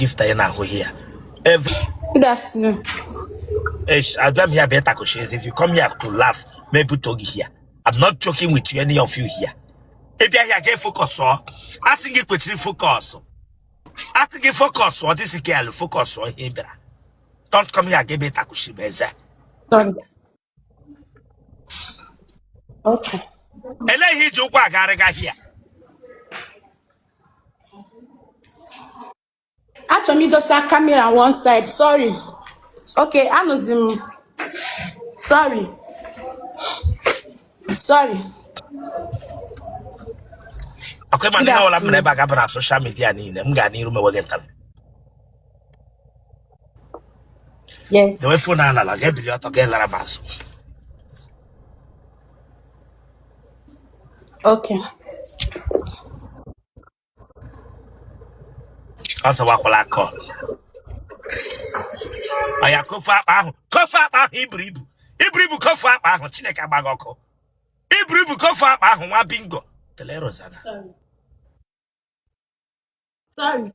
Gift anyị na-ahụ here every Good afternoon. Abịa m here bịa takoshi eze. If you come here to laugh, maybe to gị here. I'm not joking with you, any of you here. Ị bịa here ga focus ọ asị gị kwechiri focus, asị gị focus ọ this girl, focus ọ ihe ị bịara. Don't come here ga ebe takoshi bụ eze. Sorry. Okay. Elee ihe iji ụkwụ agarịga here? Achọrọ m idosa camera one side. Sorry. Okay, anụzi m. Sorry. Sorry. Ọkwa ịma na Good ihe ọbụla m mere afternoon. ebe a gabara na social media niile, m gaa n'iru mewe gị nta. Yes. Dewe phone a n'ala, ga-ebili ọtọ, ga lara m azụ. Okay. Ọ zawakwala call. Ọya, kofu akpa ahụ, kofu akpa ahụ. Iburu ibu, iburu ibu, kofu akpa ahụ. Chineke agba gị ọkụ. Iburu ibu, kofu akpa ahụ. Nwa bingo tele Rosanna. Sorry. Sorry.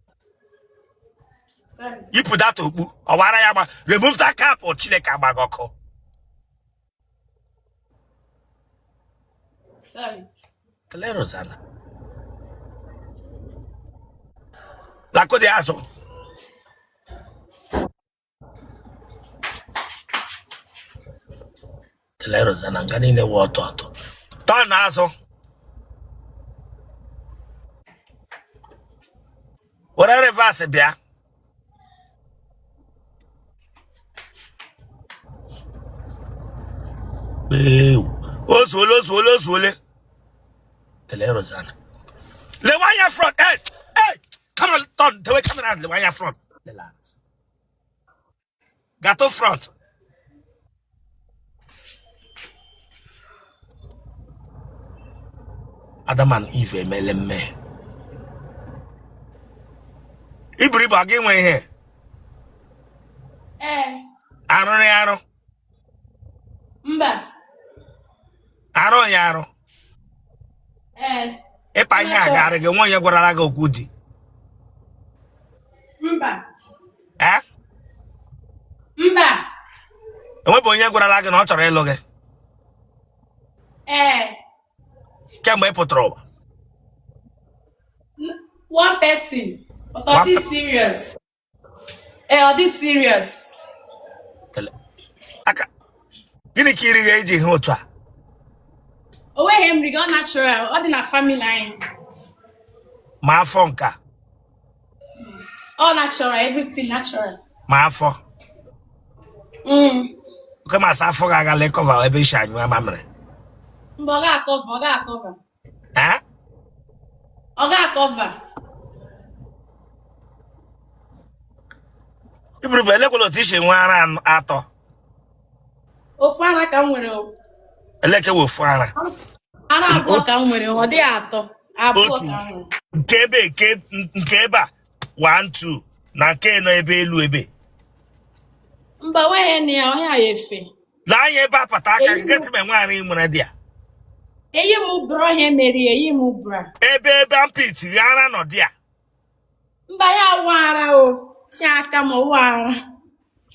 Sorry. Yipụ that okpu ọwara ya gba. Remove that cap. Chineke agba gị ọkụ. Sorry. Tele Rosanna, lakodi azụ. Tele Rosanna, nga niile wụ ọtọ ọtọ tọọ na azụ. Were reverse bịa. Ewu. O zuole, o zuole, o zuole. Tele Rosanna, lewe anya front. Hey, hey, come on, turn dewe camera, lewe anya front. Lela gatụ front. Adam and Eve emele mmehie. Iburu ibu aga inwe ihe. Ee. Arụrị arụ. Mba. Arụ onye arụ. Ee. Ịpa ihe agharị gị nwa, onye gwarala gị okwu di? Mba. Ee? Mba. Enwebụ onye gwarala gị na ọ chọrọ ịlụ gị? Ee. Kemgbe ị pụtara ụwa? One person, but ọ dị serious. Ee, ọ dị serious. Aka gịnị ka iri ga-eji ihe otu a? O nweghị m riga, ọ natural, ọ dị na family anyị. Ma afọ nke a? Ọ natural, everything natural. Ma afọ? Oke masị afọ gị agala ịcover ebe isi anyụ mamịrị. Mba, ọ ga-acover, ọ ga-acover. Eh? Ọ ga-acover. Iburu elekwala otu isi nwee ara atọ. Ofu ara ka m nwere o. Eleke wụ ofu ara? Ara abụọ ka m nwere, ọ dịghị atọ. Abụọ Otu. ka m nwere. Nke ebe nke ebe a 1 2 na nke nọ ebe elu ebe. Mba, nweghị na ya, onye a ya efe. Lee anya ebe apata aka gị getị ma enwe ara ị nwere dị ya. Eyi m bra, ihe mere eyi m bra. Ebe ebe armpit gị ara nọ dị ya. Mba, ya awụ ara o. Ya aka m ọwụ ara.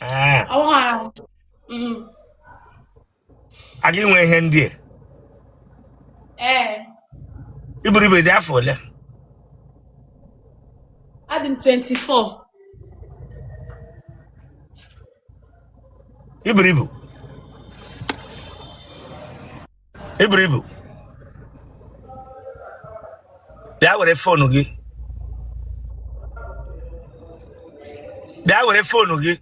Ee. Ọwụ ara. Aga inwe ihe ndị a. Ee. Iburu ibu dị afọ ole? Adị m 24. Iburu ibu, iburu ibu, bịa were phone gị, bịa were phone gị.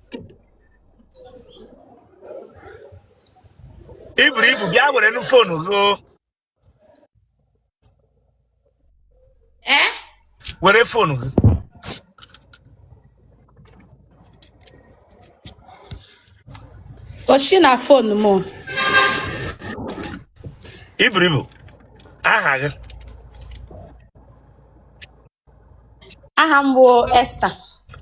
Iburu ibu, bịa were nụ phone gị o. Ee? Were phone gị. Oshi na phone m. Iburu ibu, aha gị? Aha m bụ Esther.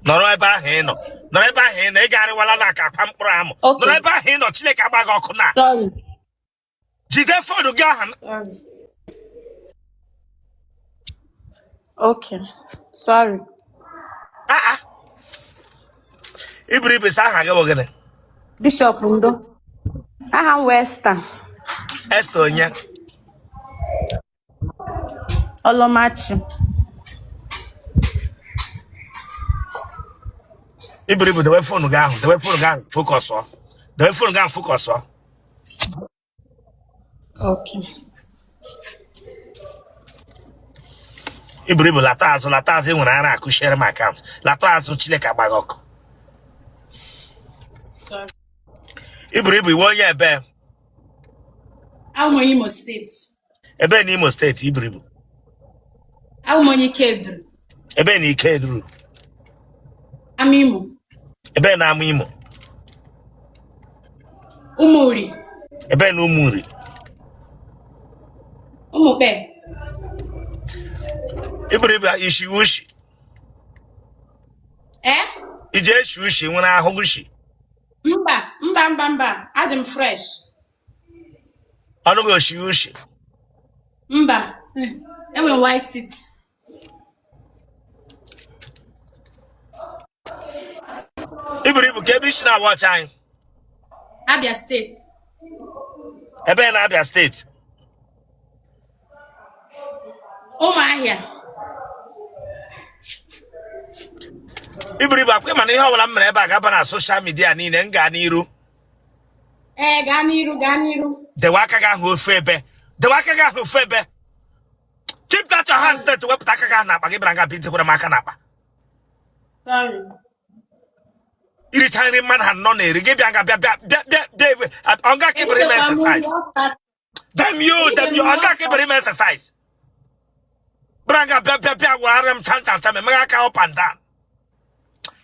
Nọrọ ebe ahụ ị nọ, nọrọ ebe ahụ ị nọ. Ị garịwala na aka akwa mkpụrụ amụ. Okay. Nọrọ ebe ahụ ị nọ. Chineke agba gị ọkụ na. Sorry. Jide phone gị ahụ. Sorry. Okay. Sorry. Aa. Iberibe sị aha gị bụ gịnị? Bishop Ndo. Aha m wụ Esther. Esther onye? Olomachi. Iberibe dewe phone gị ahụ, dewe phone gị ahụ, focus ọ. Dewe phone gị ahụ, focus ọ. Okay. Iberibe lata azụ, lata azụ, ị nwere ara akụchiere m account. Lata azụ, Chineke agba gị ọkụ. Sorry. Iberibe ị wụ onye ebe? Awụ m onye Imo State. Ebe na Imo State iberibe? Awụ m onye Ikeduru. Ebe na Ikeduru? Amaimo. Ebe na Amaimo? Ụmụnri. Ebe na Ụmụnri? Ụmụkpe. Iberibe ishi ushi? Eh? Iji eshi ushi nwere ahụ ushi? Mba, mba, mba, mba. Adị m fresh. Ọnụ gị oshi ushi? Mba. Enwe m white teeth. Iberibe kee ebe i si na-awatch anyị? Abia State. Ebe na Abia State? Ụmụahịa. Iberibe akwa mana ihe ọbụla m mere ebe a ga-aba na social media niile m gaa n'iru. Ee, gaa n'iru, gaa n'iru. Dewe aka gị ahụ ofu ebe, dewe aka gị ahụ ofu ebe. Keep that your hand straight. Wepụta aka gị ahụ n'akpa gị bịara nga bitekwara m aka n'akpa. Sorry. Iricha nri mmadụ anọ na-eri gị bịa nga bịa bịa bịa bịa bịa ebe ọ nga ka ibere ime exercise. Damn you, damn you, ọ nga ka ibere ime exercise. Bịara nga bịa bịa bịa wegharị m cham cham cham emeghe aka up and down.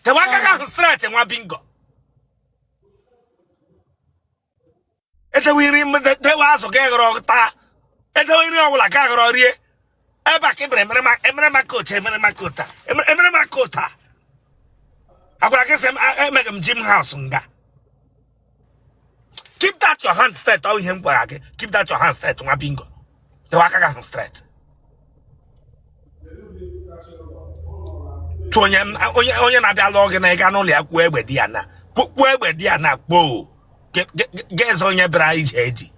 Dewe aka gị ahụ straight nwa bingo. Edewe nri dewe azụ gị ghọrọ taa. Edewe nri ọbụla gị aghọrọ rie. Ebe a ka ebere emere emere maka otu emere maka otu emere maka otu a. Agwara gị sị m emeghe m gym house nga. Keep that your hand straight ọ ihe m gwara gị. Keep that your hand straight nwa bingo. Dewe aka gị ahụ straight. Tụ onye onye onye na-abịa lụọ gị na ị gaa n'ụlọ ya kwuo egbe di ya na kwuo egbe di ya na kpoo ga-eze onye bịara ije di.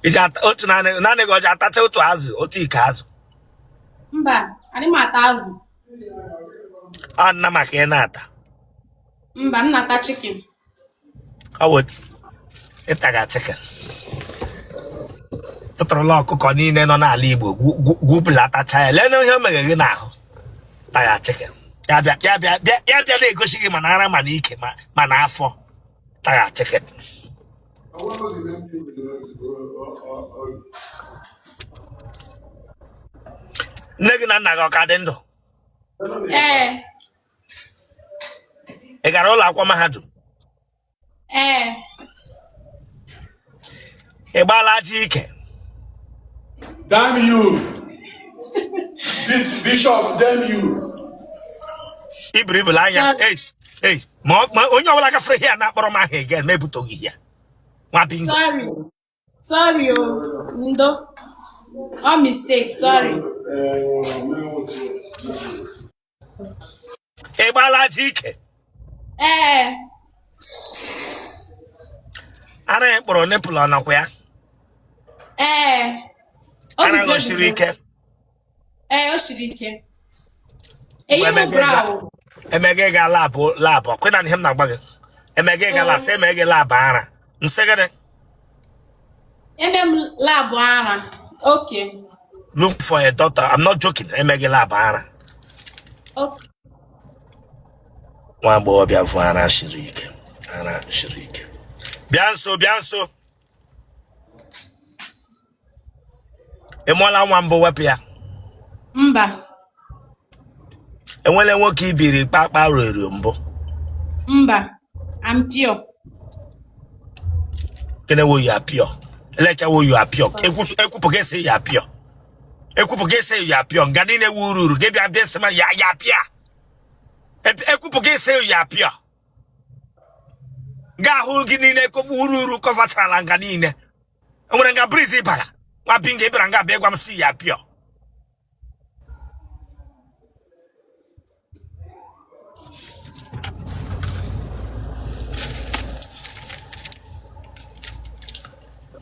Iji otu naanị naanị gị ọjị atacha otu azụ otu iko azụ. Mba, adị m ata azụ. Ọ nna maka ị na-ata. Mba, m na-ata chicken. Ọ wụ ịtaga chicken. Tụtụrụla ọkụkọ niile nọ n'ala Igbo gwupụlatacha ya lee ihe o mere gị n'ahụ taga chicken. Ya bịa ya bịa bịa ya bịa na-egosi gị mana ara mana ike mana afọ taga chicken. Nne gị na nna gị ọ ka dị ndụ? Ee. Ị gara ụlọ akwụkwọ mahadum? Ee. Ị gbaala aja ike? Damn you! Bishop, damn you! Ibiribili anya. Sorry. Ei, ma onye ọbụla gafere here na-akpọrọ m aha again ma ebutoghị ya nwa bingo. Sorry. Sorry o. Ndo. All mistake, sorry. Ị gbaala aja ike? Ee. Ara ya kpọrọ nipple ọ nọkwa ya? Ee. Ara gị siri ike? Ee, o siri ike. Eyi m bra o. Emega ga lab lab ọkwa na ihe m na-agba gị. Emega ga lab sị emega lab ara. M sị gịnị? Eme m lab ara. Okay. Look for a doctor. I'm not joking. Emega lab ara. Okay. Nwa agbọghọbịa vụ ara siri ike. Ara siri ike. Bịa nso, bịa nso. Ị mụọla nwa mbụ wepụ ya? Mba. Enwele nwoke ibiri kpakpa ruru mbụ? Mba. I'm pure. Gịnị wụ you are pure? Elecha wụ you are pure. Ekwupụ gị sị you are pure. Ekwupụ gị sị you are pure. Nga niile wu ururu gị bịa bịa sị ma ya ya pịa. Ekwupụ gị sị you are pure. Ga ahụ gị niile kogbu uru uru kọvacharala nga niile. Enwere nga breeze bara nwa bingo ị bịara nga bịa gwa m si ya pịọ.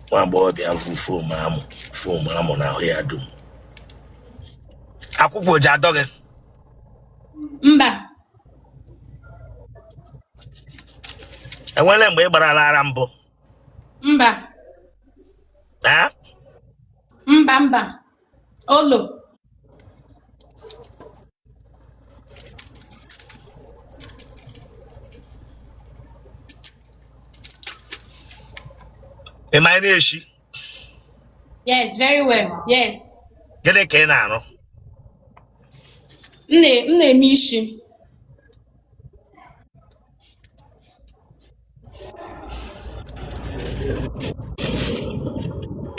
Nwa agbọghọbịa vụ foam amụ foam amụ n'ahụ ya dum. Akwụkwụ o ji adọ gị? Mba. Enwele mgbe ị gbarala ara mbụ? Mba. Ha? Mba mba. Olo. Ị ma na-eshi? Yes, very well. Yes. Gịnị ka ị na-arụ? M na-eme isi.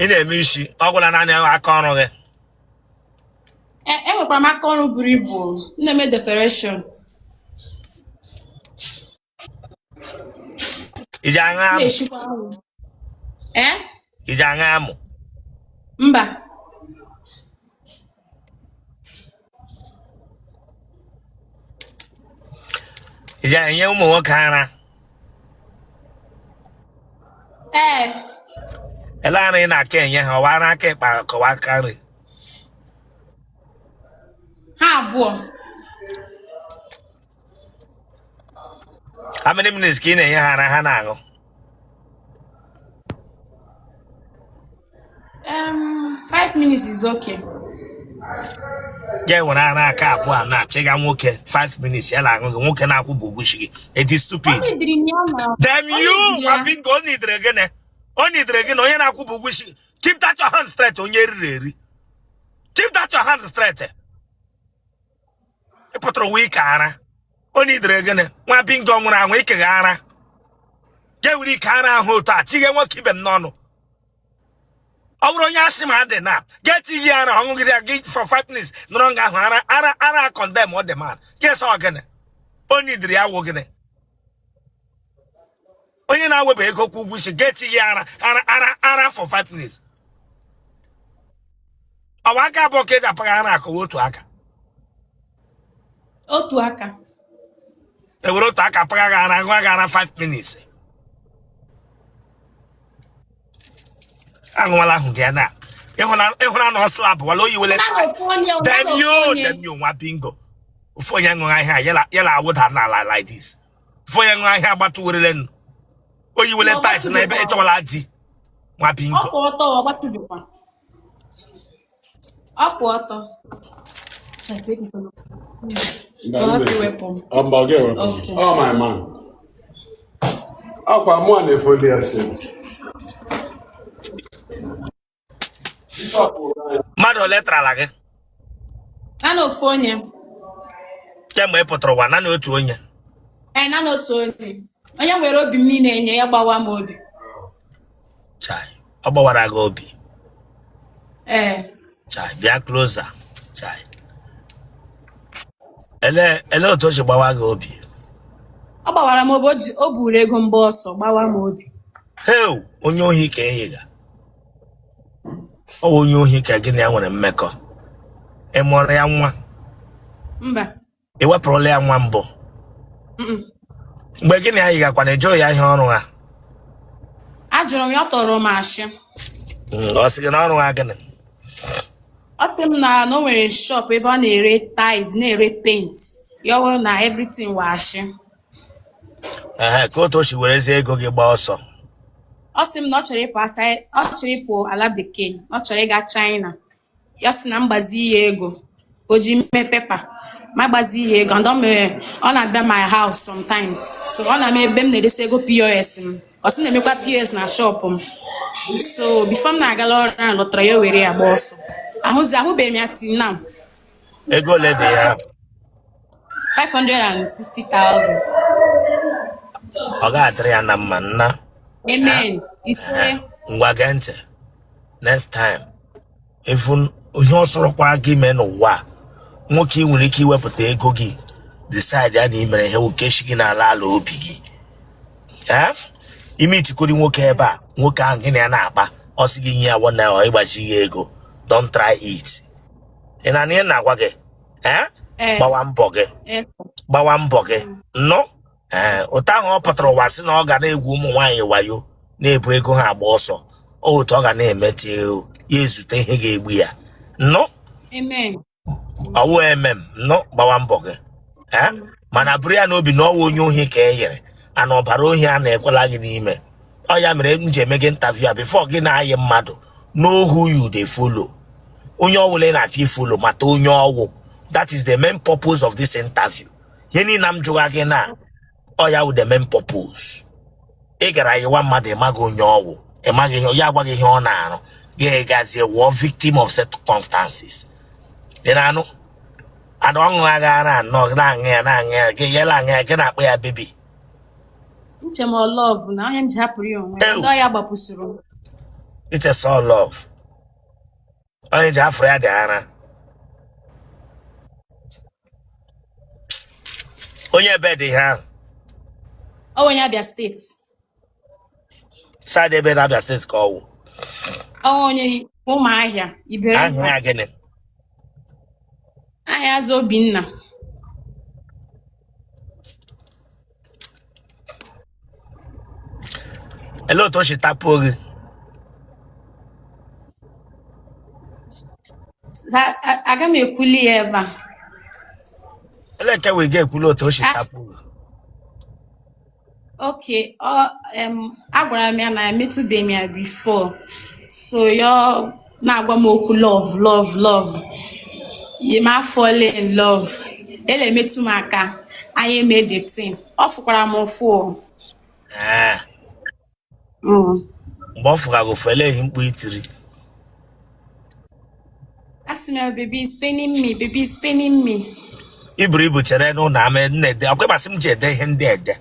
Ị na-eme isi, ọ gwụla naanị aka ọrụ gị? Enwekwara m aka ọrụ buru ibu. M na-eme decoration. I ji aṅụ M amụ? na-eshikwa nri. Ee? I ji aṅụ amụ? Mba. I ji enye ụmụ nwoke ara? Ee. Ele ara ị na-aka enye ha, ọ wụ ara aka ịkpa ka ọ wụ aka nri? Ha abụọ. How many minutes ka ị na-enye ha ara ha na-aṅụ? 5 minutes is okay. Ya nwere ara aka abụọ a na-achịga nwoke 5 minutes ya na-aṅụ gị nwoke na-akwụbụ ụgwọ isi gị it is stupid. Ọ nidiri ya na. Damn Ọ you! nidiri ya. Abingo, o nidere gịnị? O nidere gị na onye na-akwụbụ ụgwọ isi gị. Keep that your hand straight, onye riri eri. Keep that your hand straight. Ị pụtara ụwa ike ara. O nidere gịnị? Nwa bingo nwụrụ anwụ ikeghị ara. Ga were ike ara ahụ otu a chighe nwoke ibe m n'ọnụ. Ọ bụrụ onye asị ma adị na ga-eti gị ara ọṅụgịrị ya gị for 5 minutes nọrọ nga ahụ ara ara ara condemn ọ dị man. Gị sọ gịnị? O nidere ya wụ gịnị? Onye na-aweba ego kwụ ụgwọ isi ga-eti gị ara ara ara ara for 5 minutes. Ọ wụ aka abụọ ka eji apaghị ara akọwa otu aka? Otu aka. Ewere otu aka apagha gị ara ṅụọ gị ara 5 minutes. Aṅụwala ahụ gị ya na ịhụna na ọ slap wala oyi wele. Na ofu onye, na Damn ofu you, onye. damn you, nwa bingo. Ofu onye ṅụrụ ahịa ya la awụda n'ala like this. Ofu onye ṅụrụ ahịa agbatuwerele nụ. Oyi wele Ma ọ tiles na ebe gbatụbekwa. ịchọwala di. Nwa Ọ bingo. kwụ ọtọ, ọ gbatụbekwa. Ọ kwụ ọtọ. Just take it. Mba, Ọ mba. hapụ iwepụ m. Ọ mba, ọ ga-ewepụ. Okay. Oh my man. Akwa mụ a na-efoli ya si. Mmadụ ole tarala gị? Naanị ofu onye. Kemgbe ị pụtara ụwa, naanị otu onye. Ee, naanị otu onye. Onye nwere obi m niile enye ya gbawa m obi. Chai, ọ gbawara gị obi. Ee. Chai, bịa closer. Chai. Ele ele otu o si gbawa gị obi? Ọ gbawara m obi, o buru ego m gbaa ọsọ, gbawa m obi. Heu, onye ohi ka enyi ga. Ọ bụ onye ohi ka gị na ya nwere mmekọ. Ị mụọrọ ya nwa? Mba. Ị wepụrụla ya nwa mbụ? Mgbe gị na ya yigakwana, ị jụghị ya ihe ọrụ ha? Ajụrụ m ya, ọ tọrọ m ashị. Ọ sị gị na ọrụ ha gịnị? Ọ sị m na o nwere shop ebe ọ na-ere tiles, na-ere paint. Ya ọ na everything wụ ashị. Ehe, ka otu o si werezie ego gị gbaa ọsọ. Ọ sị m na ọ chọrọ ịpụ asa, ọ chọrọ ịpụ ala bekee, ọ chọrọ ịga China. Ya sị na m gbazi ya ego o ji mee paper ma gbazi ya ego and ọ mere ọ na-abịa my house sometimes, so ọ na-ama ebe m na-edesa ego POS m. Ọ sị m na-emekwa POS na shop m, so before m na-agala ọrụ ahụ lọtara ya were ya gba ọsọ. Ahụzi ahụbeghị m ya till now. Ego ole dị ya? 560,000. Ọ ga-adịrị ya na mma nna. Amen. Ise. Ngwa gee ntị, next time even ihe ọ sọrọkwara gị mee n'ụwa a, nwoke ị nwere ike iwepụta ego gị decide ya na ị mere ihe nke shi gị n'ala ala obi gị. Ee, ime itikori nwoke ebe a, nwoke ahụ gị na ya na-akpa, ọ sị gị nye ya 1 naira, ịgbachi ya ego. Don't try it. Ị na ihe na-agwa gị? Ee. Ee. Gbawa mbọ gị. Ee. Gbawa mbọ gị nnụ. Ee, ụtọ ahụ ọ pụtara ụwa sị na ọ ga na-egwu ụmụ nwaanyị wayo, na-ebu ego ha agba ọsọ, otu ọ ga na-emete ya, ezute ihe ga-egbu ya nnụ. Amen. Ọwụ emem nnụ. Gbawa mbọ gị. Ee, mana bụrụ ya n'obi na ọwụ onye ohi ka e nyere ana ọbara ohi a na-ekwela gị n'ime. Ọ ya mere m ji eme gị interview a. Before gị na-ayị mmadụ, know who you dey follow. Onye ọwụla ị na-achọ ifollow, mata onye ọwụ. That is the main purpose of this interview. Ihe niile m jụga gị na ọ ya wụ the main purpose. Ị gara yiwa mmadụ, ịmaghị onye ọwụ, ịmaghị ihe ya agwaghị ihe ọ na-arụ, gị gazie wụọ victim of circumstances. Ị na-anụ ada ọṅụ aghara anọ na-aṅụ ya, na-aṅụ ya, gị yela aṅụ ya, gị na-akpọ ya baby. Nche m ọ love na onye m ji hapụrụ ya onwe ya. Ew. Ndị ọya gbapụsịrị m. Ichesa love onye ji afọ ya dị ara. Onye ebe dị ihe ahụ? Ọ onye Abia Steeti. Side ebe na Abia Steeti ka ọ wụ? Ọ onye Ụmụahịa Ibere. Aha Nta. ya gịnị? Aha ya Obinna. Elee otu o si tapuo gị? Aga m ekwuli ya ebe a. Elee nke wee ga-ekwulu otu o si Ah. tapuo gị? Okay, ọ agwara m ya na emetụbeghị m ya before. So ya na-agwa m okwu love, love, love. Yi m fall in love. Ele emetụ m aka, anyị eme the thing. Ọ fụkwara m ụfụ o. Ee. Mgbe ọ fụga gị ụfụ, elee ihe mkpu itiri? Asị m ya, "Baby, it's paining me, baby, it's paining me." Iburu ibu chere n'ụlọ ama na-ede ọkwa ịmasị m ji ede ihe ndị ede.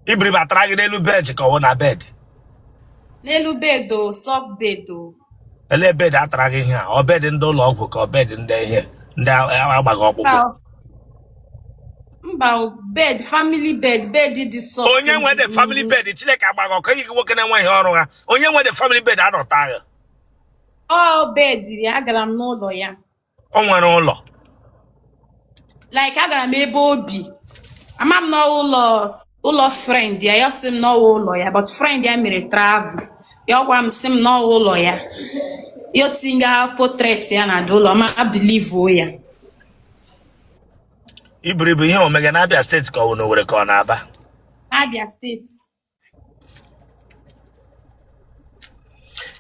Iburu ibu atara gị n'elu bed ka ọ wụ na bed? N'elu bed o, soft bed o. Elee bed atara gị ihe a? Ọ bed ndị ụlọ ọgwụ ka ọ bed ndị ihe ndị agbaghị ọkpụkpụ? Mba o. Mba o, bed, family bed, bed dị soft. Onye nwe the family bed? Chineke agbaghị ọkụ enyi gị nwoke na-enweghị ọrụ ha. Onye nwe the family bed anọta gị? Ọ bed ya, agara m n'ụlọ ya. O nwere ụlọ? Like, agara m ebe obi. Ama m n'ọwa ụlọ ụlọ friend ya, ya sị m n'ọwa ụlọ ya, but friend ya mere travel. Ya ọ gwara m sị m n'ọwa ụlọ ya. Ya tinga portrait ya na dị ụlọ ma believe o ya. Iburu ibu ihe omega na Abia Steeti ka ọ wụ n'Owerri ka ọ na-aba? Abia Steeti.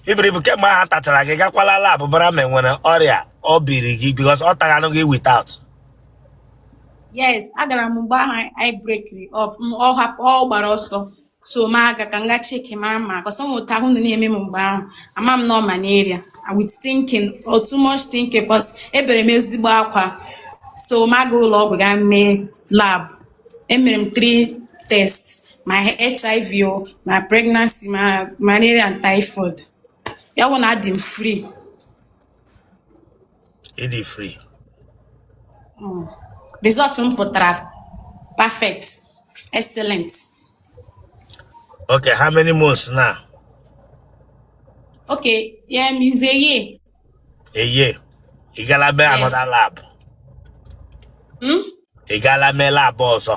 Iburu ibu, kemgbe ahụ tachara gị, gakwala lab bara ma enwere ọrịa ọ biri gị, because ọ taghanụ gị without. Yes, agara m mgbe ahụ anyị breakiri up, ọ hapụ, ọ gbara ọsọ. So ma aga ka m gaa check ma ma cause ụmụ otu ahụ na-eme m mgbe ahụ. Ama m na ọ malaria. And with thinking or too much thinking, cause ebere m ezigbo akwa. So ma aga ụlọ ọgwụ gaa mee lab. Emere m three tests, ma HIV o, ma pregnancy, ma malaria and typhoid. Ya bụ na adị m free. Ịdị free? Result m pụtara perfect, excellent. Okay, how many months now? Okay, it's a year. A year. Ị gala mee Yes. another lab? Hmm? Ị gala mee lab ọzọ?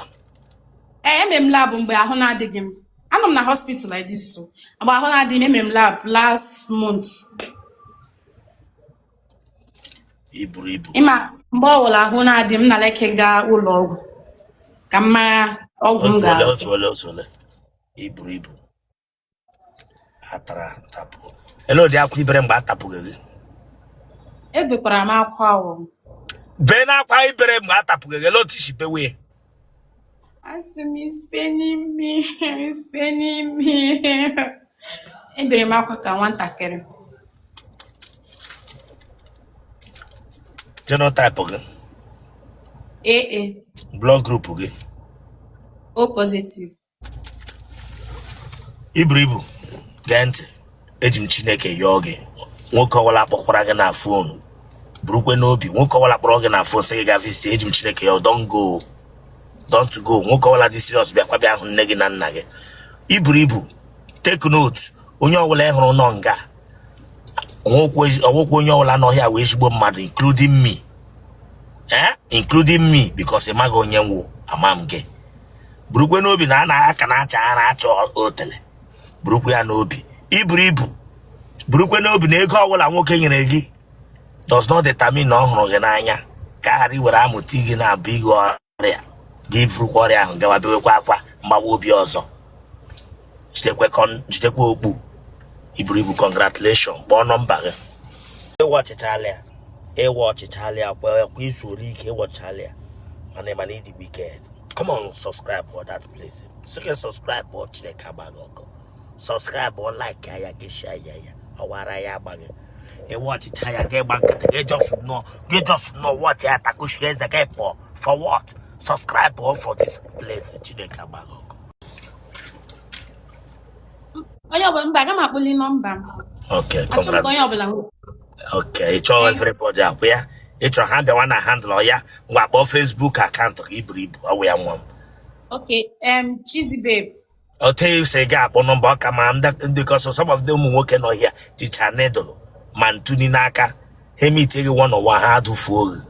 Ee, emere m lab mgbe ahụ na-adịghị m. Anọ m na hospital like this, so mgbe ahụ na-adịghị m, emere m lab last month. Iburu ibu. Ịma mgbe ọbụla ahụ na-adị m, na like gaa ụlọ ọgwụ ka m mara ọgwụ m Ozuole. ga-azụ. Ozuole, ozuole. Iburu ibu atara tapụ. Ele ụdị akwa ibere mgbe a tapụghị gị? Ebekwara m akwa o. Bee na akwa ibere mgbe a tapụghị gị, ele otu isi bewe? Asị m, "It's paining me, it's paining me." Ebere m akwa ka nwatakịrị. Genotype gị? AA. Blood group gị? O positive. Iburu ibu, gee ntị. Eji m Chineke yọọ gị, nwoke ọbụla kpọkwara gị na phone, burukwe n'obi, nwoke ọbụla kpọrọ gị na phone sị gị gaa visit, eji m Chineke yọọ, don't go. Don't go. Nwoke ọbụla dị serious bịakwa bịa hụ nne gị na nna gị. I buru ibu. Take note. Onye ọbụla ị hụrụ nọ nga ọwụkwa onye ọbụla nọ here wụ ezigbo mmadụ, including me, eh, including me, because ị maghị onye m wụ, ama m gị. Burukwe n'obi na a na-aka na-acha ara acha otele. Burukwe ya n'obi, i buru ibu. Burukwe n'obi na ego ọbụla nwoke nyere gị does not determine na ọ hụrụ gị n'anya. Ka a ghara iwere amụta gị na-abụ gị ọrịa, gị burukwa ọrịa ahụ gawa bewekwa akwa mgbawa obi ọzọ. Jidekwa okpu. I buru ibu, congratulation. Kpọọ nọmba gị. Ịwọchịchala ya, ịwọchịchala ya kwa kwa izu ole ike ịwọchịchala ya, mana ị mana ịdị wicked. Come on, subscribe for that place. Sị subscribe ọ, Chineke agba gị ọkụ. Subscribe ọ, like ya, gị share ya, ya ọwara ya agba gị. Ịwọchịcha ya, gị gba nkịtị, gị just nọ, gị just nọ watch ya, takushie eze gị pụọ. For what? Subscribe ọ for this place. Chineke agba gị ọkụ. Onye ọbụla, mba, aga m akpụli nọmba m. Okay. Achọrọ m ka onye ọbụla. Okay, ị chọọ everybody akwụ ya, ị chọrọ ha bịawa na handle ya. Ngwa, kpọọ Facebook account ka. I buru ibu, ọ wụ ya, nwa m. Okay, Chizzy babe. Otu esi ga akpọ nọmba, ọ ka ma ndị kọsọ. Some of the ụmụ nwoke nọ here jicha needle ma ntuni n'aka ha emite gị one on one, ha edufuo gị.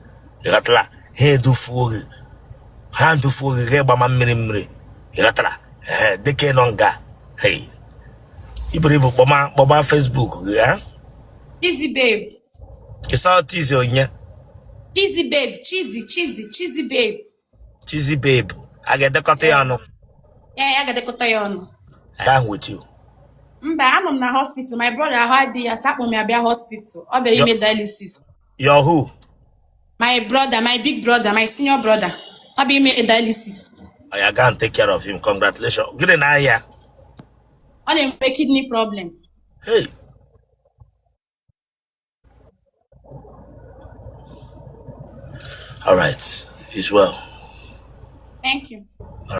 Ịghọtala? Ha edufuo gị, ha edufuo gị, ga gbama mmiri mmiri. Ịghọtara? Ee, dịka ị nọ nga. Hey, iburu ibu. Kpọma, kpọma Facebook gị ha. Chizzy babe. Ịsa tizi onye? Chizzy babe, Chizzy, Chizzy, Chizzy babe. Chizzy babe, a ga-edekọta ya ọnụ? Ee, a ga-edekọta ya ọnụ. Down with you. Mba, anọ m na hospital. My brother ahụ adịghị ya, sakpọ m ya bịa hospital. Ọ bịara ime dialysis. Your who? My brother, my big brother, my senior brother. Ọ bịa ime dialysis. Oya, go and take care of him. Congratulations. Gịnị na-ahịa? Ọ na-enwe kidney problem. Hey. All right. It's well. Thank you.